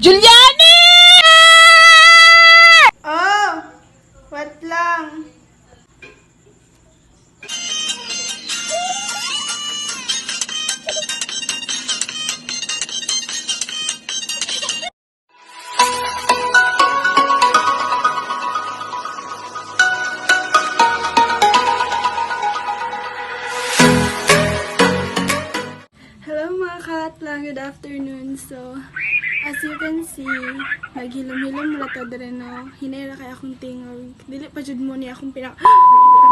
Juliani! Oh! What lang? Hello mga kalatlang, good afternoon. So, as you can see, naghilom-hilom ra ta diri no. Hinay ra kay akong tingog. Dili pa jud mo ni akong pinak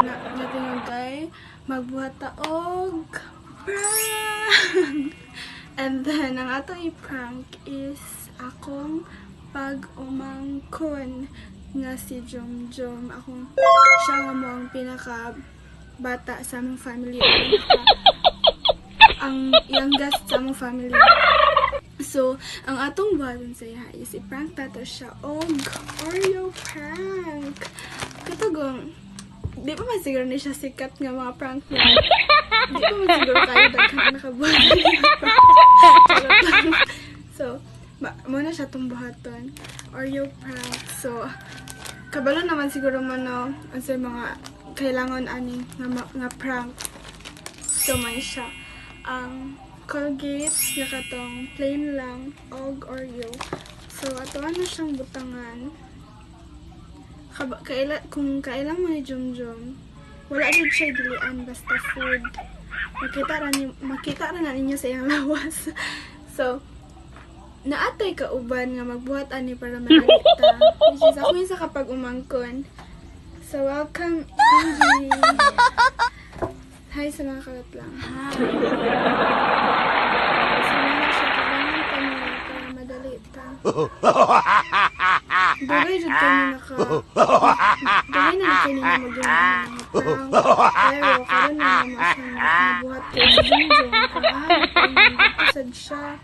na, na tingog kay magbuhat ta og prank. And then ang atong i-prank is akong pag-umangkon nga si Jomjom. Akong siya nga mo ang pinaka bata sa among family. Ang youngest sa among family. So, ang atong buhaton sa iya is i-prank tato siya og Oreo prank. Katugong, di pa man siguro ni siya sikat nga mga prank na. Di pa man siguro kayo daghan nakabuhat ng prank. Charot lang. So, muna siya itong buhaton. Oreo prank. So, kabalo naman siguro mo no, unsay mga kailangan ani nga, nga prank. So, may siya. Ang Colgate nga katong plain lang og Oreo. So, ato ano siyang butangan. Kaila, kung kailan mo ni Jumjum, wala jud siya dilian basta food. Makita ra na ninyo sa iyang lawas. So, naatay kauban nga magbuhat ani para manalita. Which is ako yung sa kapag umangkon. So, welcome, Angie. Hi sa mga kalat lang. Hi. So, mga siya, kailangan pa niya para madali ta. Dugay jud kami naka... Dugay na kami na mag mga prank. Pero, karon na naman siya nabuhat kay si Junjun. Kung siya.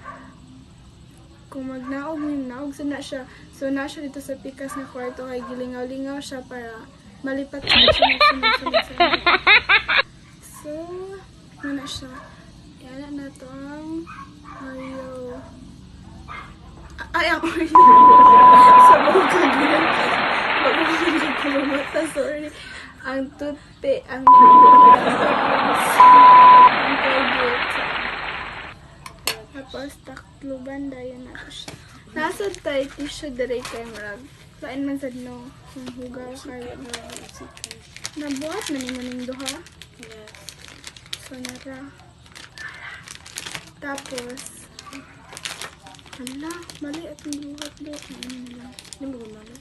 Kung magnaog ni naog sa na siya. So, na siya dito sa pikas na kwarto kay gilingaw-lingaw siya para malipat siya sunod-sunod sa niya. So, muna siya. Yan na to ang Oreo. Ay, ang Oreo. Sa buong kagyan. Bago ko lumata, sorry. Ang toothpaste, ang ang Colgate. Tapos, takluban dayon na to siya. Nasa tayo tissue dire kay murag. Lain man sad no, kung hugaw kayo. Nabuhat man nimo ning duha. Yes. So, nara. Tapos, hala, mali at ang buhat do. Ano na lang. Hindi mo gumana.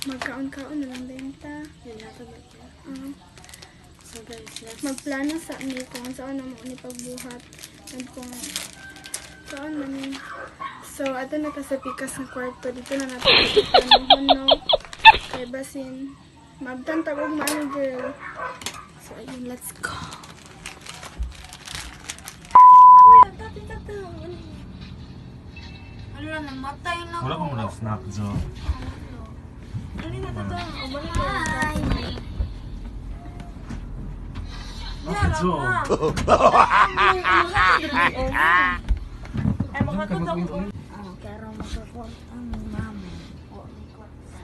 Magkaon-kaon na lang din ta. Yan, natag na siya. Ah, So guys, let's... magplano sa mi kung saan na mo ni pagbuhat. And kung saan man ni. So, ato na ta sa pikas ng kwarto. Dito na natin planuhon, no? Kay basin. Mabtan tagog maano, girl. So, ayun, let's go. Uy, ang tati tati. Ano lang, namatay na Wala pa mo nag-snack, Jo. Ano na tata? Umalik ka. Bakit, Jo? Ay, makatutok ko. Pero makakwanta ang mama. O, may kwarta.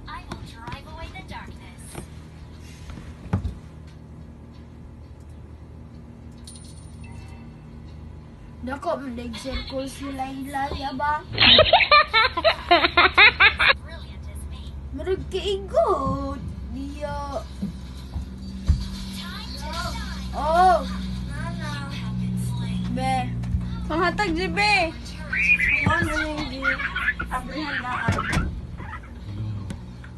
I will drive away the darkness. Dako, nag-circle sila hilaya ba? Brilliant as me. Murag kaigot. Diya. Time to shine. Oh! You have been slain. Be. Panghatag, GB! Ano yung di? Abrihan na.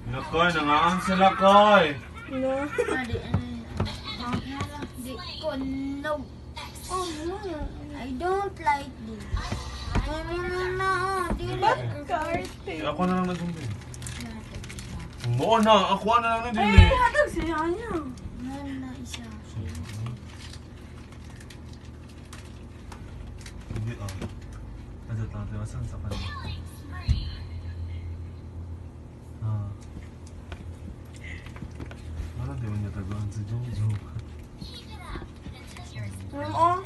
Nakoy, nangaan sila, Koy! No. Di, di ko no. Oh, no. I don't like this. No, no, no, no. Dili. Karte. Eh, ako na lang nagumbi. Mo na, ako na lang nagumbi. Hatag siya niya. No, na isa. Hindi, ah. Ano tate, asan sa kanya? Killing spree. Ah. Wala, di mo niya taguan si Jojo. Keep it up until Oh.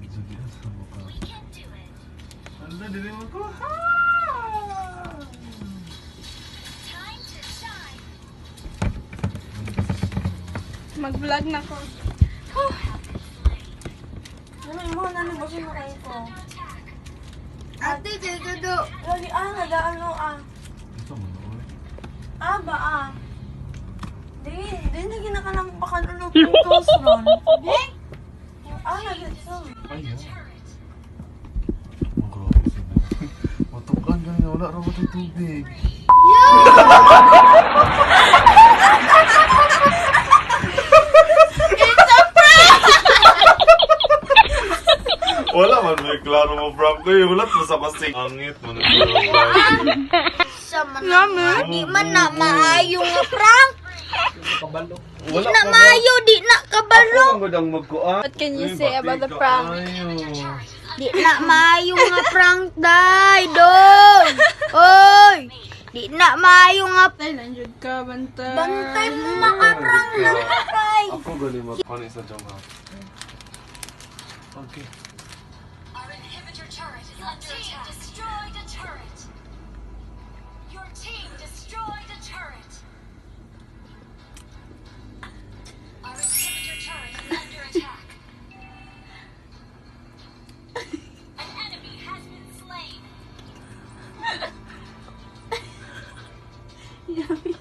Sige, asa mo ka? We can do it. Ano, dili mo ko? Time to shine. Mag-vlog na ko. Ano mo na nabasa mo kayo ko? Under attack. Ate, dito do. Lagi ah, nagaano ah. Ito mo na, oy. Ah ba ah. Di, di na ginakalambakan ulo pimples ron. Di? Ah, nagito. Ay, ah. Turret. Oh, grabe sila. Matukan ganyan, wala raw ito tubig. Wala man may klaro mo prank ko eh. Wala pa sa kasing. Angit mo na. Sa man na, di man na maayo nga prank. Di Wala na maayo, di na kabalo. Ako ang gudang magkuan. What can you say about the prank? Di na maayo nga prank, day, dong. Oy! Di na maayo nga Tay, nandiyan ka, bantay. Bantay mo maka-prank lang kay. Ako gani magkuan isa jam ha. Okay. Our inhibitor turret is under attack. Destroyed a turret. Your team destroyed a turret. Our inhibitor turret is under attack. An enemy has been slain. Yummy.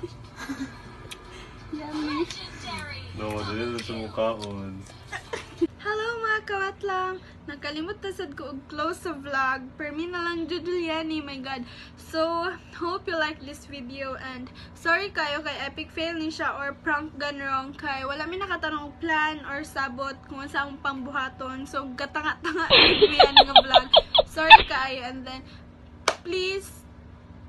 Yummy. Legendary. No, dili na siya mukhaon. Hello mga kawatlang! Nakalimot na sad ko og close sa vlog. Permi na lang jud Juliani, my God. So, hope you like this video and sorry kayo kay epic fail ni siya or prank gone wrong kay wala mi nakatanong og plan or sabot kung unsa among pangbuhaton. So, gatanga-tanga mi ani nga vlog. Sorry kayo and then please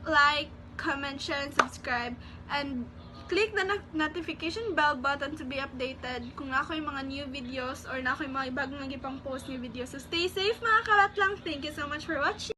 like, comment, share, and subscribe. And click the notification bell button to be updated kung ako yung mga new videos or na ako yung mga bagong nagipang post new videos. So stay safe mga kabatlang. Thank you so much for watching.